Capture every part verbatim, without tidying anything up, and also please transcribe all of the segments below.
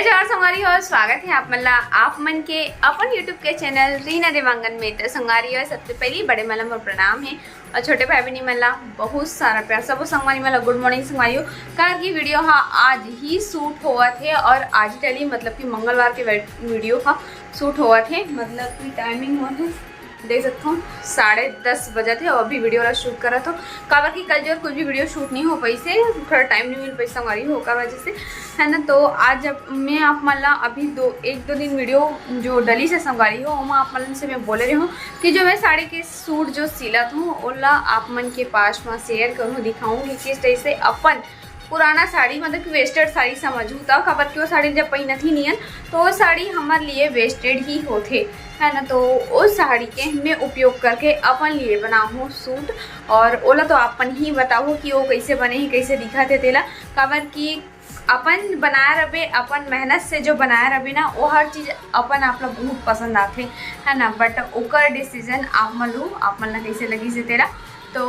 नमस्कार संगवारी हो, स्वागत है आप मन ला, आप मन के अपन YouTube के चैनल रीना देवांगन में। तो संगवारी हो, सबसे पहली बड़े मन ला मोर प्रणाम है और छोटे भाई बहनी मन ला बहुत सारा प्यार। सबो संगवारी मन ला गुड मॉर्निंग संगवारी हो। काबर की वीडियो हा आज ही शूट होवत है और आज ही डली, मतलब कि मंगलवार के वे-, वीडियो हा शूट होवत है, मतलब कि टाइमिंग होत है, देख सकत हो, साढ़े दस बजत हे और अभी वीडियो ला शूट करत हो, काबर कि कल जो कुछ भी वीडियो शूट नहीं हो पाइस हे, थोड़ा टाइम नहीं मिल पाइस संगवारी हो, ओकर वजह से, है ना। तो आज जब मैं आप मन ला अभी दो, एक दो दिन वीडियो जो डलिस हे संगवारी हो, ओमा आप मन से मैं बोले रही हूँ कि जो मैं साड़ी के सूट जो सिलत हूँ, ओला आप मन के पास में शेयर करूँ, दिखाऊँ कि किस तरह से अपन पुराना साड़ी, मतलब कि वेस्टेड साड़ी समझू त, काबर कि वो साड़ी जब पहिनत ही नियन, तो वो साड़ी हमर लिए वेस्टेड ही होथे, है ना। तो वो साड़ी के मैं उपयोग करके अपन लिए बनाहूँ सूट, और ओला तो अपन ही बताहू कि वो कैसे बने ही, कैसे दिखत हे तेला, काबर कि अपन बनाए रबे, अपन मेहनत से जो बनाए रबे ना, वो हर चीज अपन आप ला बहुत पसंद आथे, है ना। बट ओकर डिसीजन आप मन लू, आप मन ला कैसे लगिस हे तेला। तो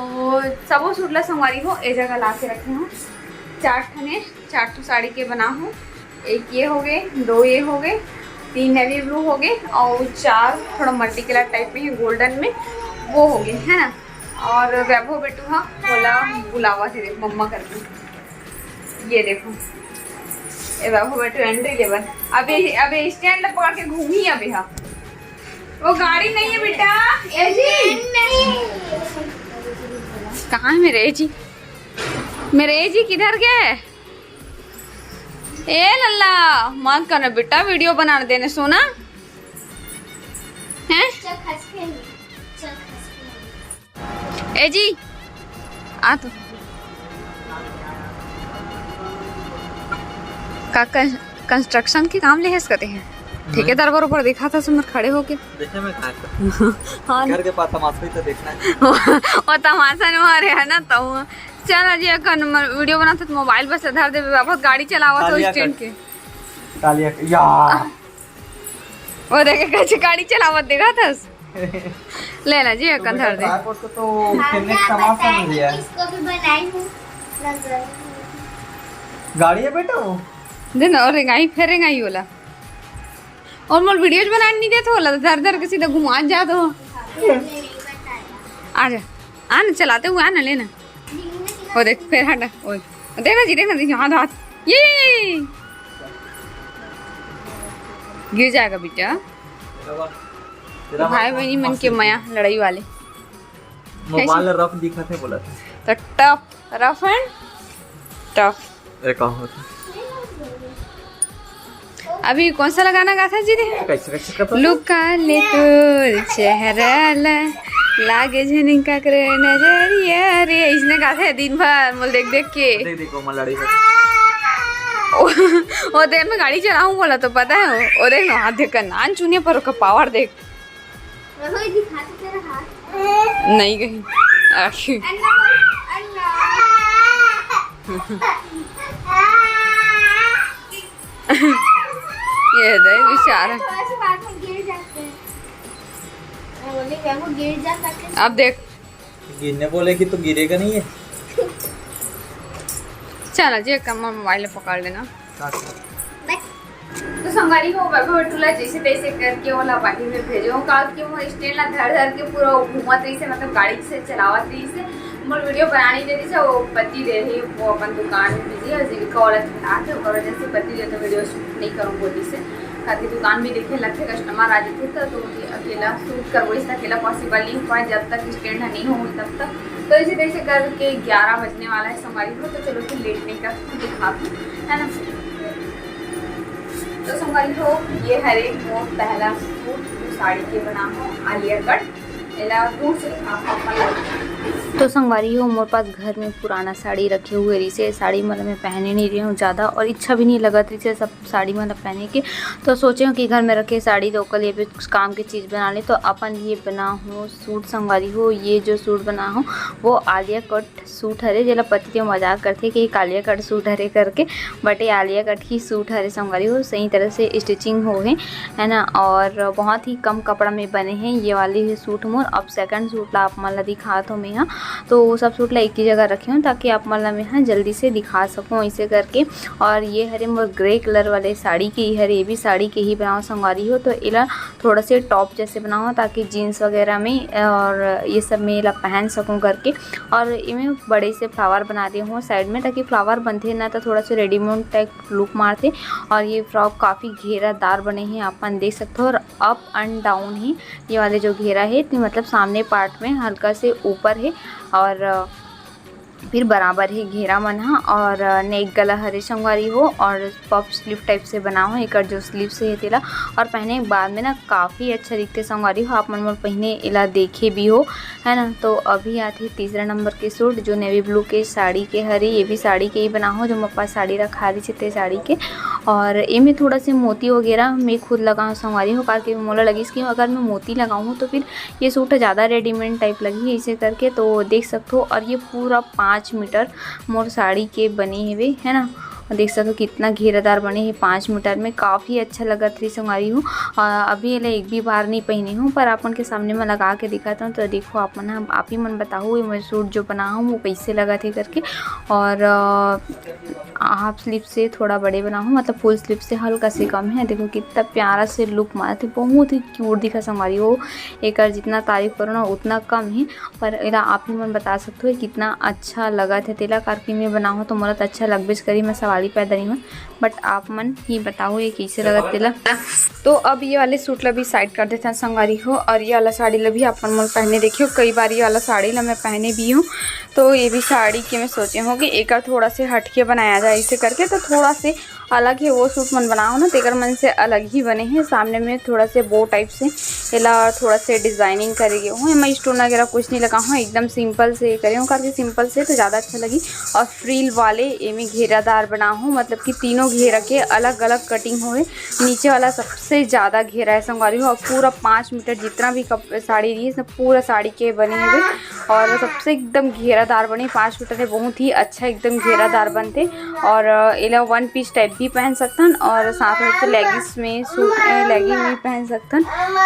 सबो सूट ला संगवारी हो, ए जगह ला के रखे हूँ। चार ठने, चार ठो साड़ी के बना हूँ। एक ये हो गए, दो ये हो गए, तीन नेवी ब्लू हो गए और चार थोड़ा मल्टी कलर टाइप में है, गोल्डन में, वो हो गए, है ना। और वैभव बेटू हा ओला बुलावत हे मम्मा करके। ये देखो, ये वैभव बेटू एंट्री लेवल। अबे, अबे स्टैंड पकड़ के घूमी अबे हा। वो गाड़ी नहीं है बेटा। ए जी। कहाँ है मेरे ए जी? मेरे ए जी किधर गए? ए लल्ला, मत करना बेटा, वीडियो बनाने देने सोना। हैं? ए जी, आ तो। का कं-, कंस्ट्रक्शन के काम ले हस कते हैं? ठेकेदार बरोबर देखा था सुमर खड़े होके। देखे मैं कहाँ का? हाँ। घर के पास तमाशा ही तो देखना है। वो तमाशा नहीं मारे है ना, तो चल जी, अखन म-, वीडियो बनाते तो मोबाइल बस धर देबे, बहुत गाड़ी चलावत हो कालिया स्टैंड कट। के। कालिया क-, या। वो देखे कैसे गाड़ी चलावत देखा था। ले ना जी, अखन धर दे। ट्राइपॉड को तो खेलने का सामान समझ लिया है। इसको भी बनाई हूँ नजर। गाड़ी है बेटा वो। दे ना, और रेंगाई, फिर रेंगाई होला। और मोर वीडियोज बनाने नहीं देते होला, धर धर के सीधा घुमा जाते हो। आ जा, आ ना, चलाते हुए आ ना, लेना। वो देख, फिर हटा, ओए। देखना जी, देखना जी, हाथ, हाथ। ये, ये, ये, ये। गिर जाएगा बेटा। तेरा भाई बहनी मन के मस्त मया, लड़ाई वाले। मोबाइल रफ दिखत हे बोला था। तो टफ, रफ एंड टफ। ए, का होत हे? अभी कौन सा गाना गाथा जी दे? कैसे, कैसे करता था? लुका ले तोर चेहरा ला, लागे झनिका करे नजरिया रे, इसने गाथा है दिन भर मोल देख देख के। देख, देख, वो मलाड़ी में। ओ, ओ देर में गाड़ी चलाऊं बोला तो पता है वो, ओ देख ना, हाथ देख कर नान चुनिया पर ओकर पावर देख। वही दिखा तो तेरा हाथ। नहीं गई। आखिर। अन्ना बोल, अन्ना। ये दे बेचारा। थोड़ा सा बात में गिर जाते हैं। मैं बोली, "मैं वो गिर जा करके।" अब देख। गिरने बोले कि तो गिरेगा नहीं है। चल जी, कम मोबाइल पकड़ लेना। तो संगवारी हो, वैभव टूला जैसे तैसे करके ओला बाहिर में भेजो, काबर कि मोर स्टैंड ला धर धर के पूरा वो घूमत रहिसे, मतलब गाड़ी से चलावत रहिसे। मोर वीडियो बनाने दे रहिसे, वो पति देव हे, वो अपन दुकान में बिजी है, जीविका वाला चलात है, ओकर वजह से पति देव तो वीडियो शूट नहीं करूँ बोलिसे, काबर कि दुकान भी देखे लगथे, कस्टमर आ जाथे तो, तो अकेला शूट करबो, इस अकेला पॉसिबल नहीं हो पाए जब तक स्टैंड नहीं हो तब तक। तो इसी तरह से करके ग्यारह बजने वाला है संगवारी हो, तो चलो फिर लेट नहीं कर दिखाती, है ना। तो संगवारी हो, ये हरे मोर पहला सूट जो साड़ी के बना हो आलिया कट, एला दूर से आप अपन ला तो संगवारी हो, मोर पास घर में पुराना साड़ी रखे हुए रहिसे, साड़ी मतलब मैं पहने नहीं रही हूँ ज़्यादा और इच्छा भी नहीं लगत रहिसे सब साड़ी मतलब पहने के। तो सोचे हूँ कि घर में रखे साड़ी तो ओकर लिए भी कुछ काम के चीज़ बना ले, तो अपन लिए बना हूँ सूट संगवारी हो। ये जो सूट बना हूँ वो आलिया कट सूट हरे, जेला पति देव मजाक करथे कि आलिया कट सूट हरे करके, बट ये आलिया कट ही सूट हरे संगवारी हो, सही तरह से स्टिचिंग हो हे, है ना, और बहुत ही कम कपड़ा में बने हैं ये वाली ही सूट मोर। अब सेकंड सूट ला आप मन ला दिखात हो मैं हा, तो वो सब सूट ला एक ही जगह रखे हूँ, ताकि आप मन ला मैं ह जल्दी से दिखा सकूँ ऐसे करके। और ये हरे मोर ग्रे कलर वाले साड़ी के ही हरे, ये भी साड़ी के ही बनाओ संगवारी हो। तो एला थोड़ा से टॉप जैसे बनाओ, ताकि जीन्स वगैरह में और ये सब में एला पहन सकूँ करके। और इमे बड़े से फ्लावर बना दे हूँ साइड में, ताकि फ्लावर बनथे ना तो थोड़ा से रेडीमेड टाइप लुक मारथे। और ये फ्रॉक काफ़ी घेरादार बने हे, आप मन देख सकते हो। और अप एंड डाउन ही ये वाले जो घेरा है, तो मतलब सामने पार्ट में हल्का से ऊपर है और फिर बराबर ही घेरा मन ह। और नेक गला हरे संगवारी हो और पफ स्लीव टाइप से बना हो एकर जो स्लीव से है तेला। और पहने के बाद में ना काफ़ी अच्छा दिखते संगवारी हो। आप मन मोर पहने एला देखे भी हो, है ना। तो अभी आते तीसरा नंबर के सूट, जो नेवी ब्लू के साड़ी के हरे, ये भी साड़ी के ही बना हो, जो मोर पास साड़ी रखा रही ते साड़ी के। और एमे थोड़ा से मोती वगैरह मैं खुद लगा संगवारी हो, काबर कि मोला लगिस कि अगर मैं मोती लगाऊँ तो फिर ये सूट ज़्यादा रेडीमेड टाइप लगही ऐसे करके। तो देख सकते हो, और ये पूरा पाँच मीटर मोर साड़ी के बने हेवे, है ना। देख सकते हो कितना घेरादार बने हे पाँच मीटर में, काफ़ी अच्छा लगत रही संगवारी हो। और अभी एला एक भी बार नहीं पहनी हूँ, पर आप मन के सामने में लगा के दिखाता हूँ। तो देखो आप मन, आप ही मन बताओ ये मैं सूट जो बना हूँ वो कैसे लगत हे करके। और हाफ स्लीव से थोड़ा बड़े बना हूँ, मतलब फुल स्लीव से हल्का से कम है। देखो कितना प्यारा से लुक मारत हे, बहुत ही क्यूट दिखा संगवारी हो। एकर जितना तारीफ करो ना उतना कम ही, पर एला आप ही मन बता सकते हो कितना अच्छा लगत हे तेला, काबर कि मैं बनाहूँ तो मोला तो अच्छा लगबेच करी, मैं सवाल ही पैदा नहीं हो। बट आप मन ही बताओ ये कैसे लगत तेला। तो अब ये वाले सूट ला भी साइड कर देते हैं संगवारी हो, और ये वाला साड़ी ला भी आप मन मोला पहने देखियो, कई बार ये वाला साड़ी ला मैं पहने भी हूँ। तो ये भी साड़ी के मैं सोचे हूँ कि एकर थोड़ा से हटके बनाया जाए इसे करके, तो थोड़ा से अलग है वो सूट मन बनाओ ना, तेकर मन से अलग ही बने हैं। सामने में थोड़ा से बो टाइप से एला थोड़ा से डिजाइनिंग करे गए हूँ, एमा स्टोन वगैरह कुछ नहीं लगा हूँ, एकदम सिंपल से करे हूँ, करके सिंपल से तो ज़्यादा अच्छा लगी। और फ्रिल वाले एमे घेरादार बना हूँ, मतलब कि तीनों घेरा के अलग अलग कटिंग हुए। नीचे वाला सबसे ज़्यादा घेरा है संगवारी हो, और पूरा पाँच मीटर जितना भी कप साड़ी रही है, सब पूरा साड़ी के बने हुए। और सबसे एकदम घेरादार बने, पाँच मीटर है, बहुत ही अच्छा एकदम घेरादार बनते। और एला वन पीस टाइप भी पहन सकथन, और साथ में तो लेगिंग्स में सूट, लेगिंग भी पहन सकथन,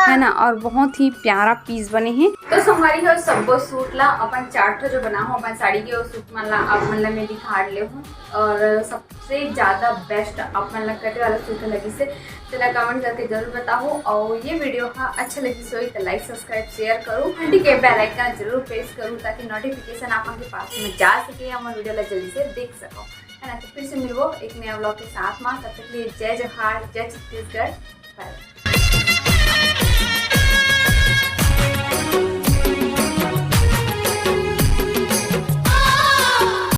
है ना। और बहुत ही प्यारा पीस बने हैं। तो संगवारी हो, सब्बो सूट ला अपन चार ठो जो बना हो अपन साड़ी के, वो सूट मन ला आप मन ला मैं दिखा ले हूँ। और सबसे ज़्यादा बेस्ट आप मन ला कटे वाला सूट लगिस हे, तेला कमेंट करके जरूर बताओ। और ये वीडियो हा अच्छा लगिस होही तो लाइक, सब्सक्राइब, शेयर करो, घंटी के बेल आइकन जरूर प्रेस करो, ताकि नोटिफिकेशन आप मन के पास में जा सके, हमर वीडियो ला जल्दी से देख सको, है ना। तो फिर से मिलबो एक नया व्लॉग के साथ में, तब तक के लिए जय जोहार, जय छत्तीसगढ़, बाय बाय।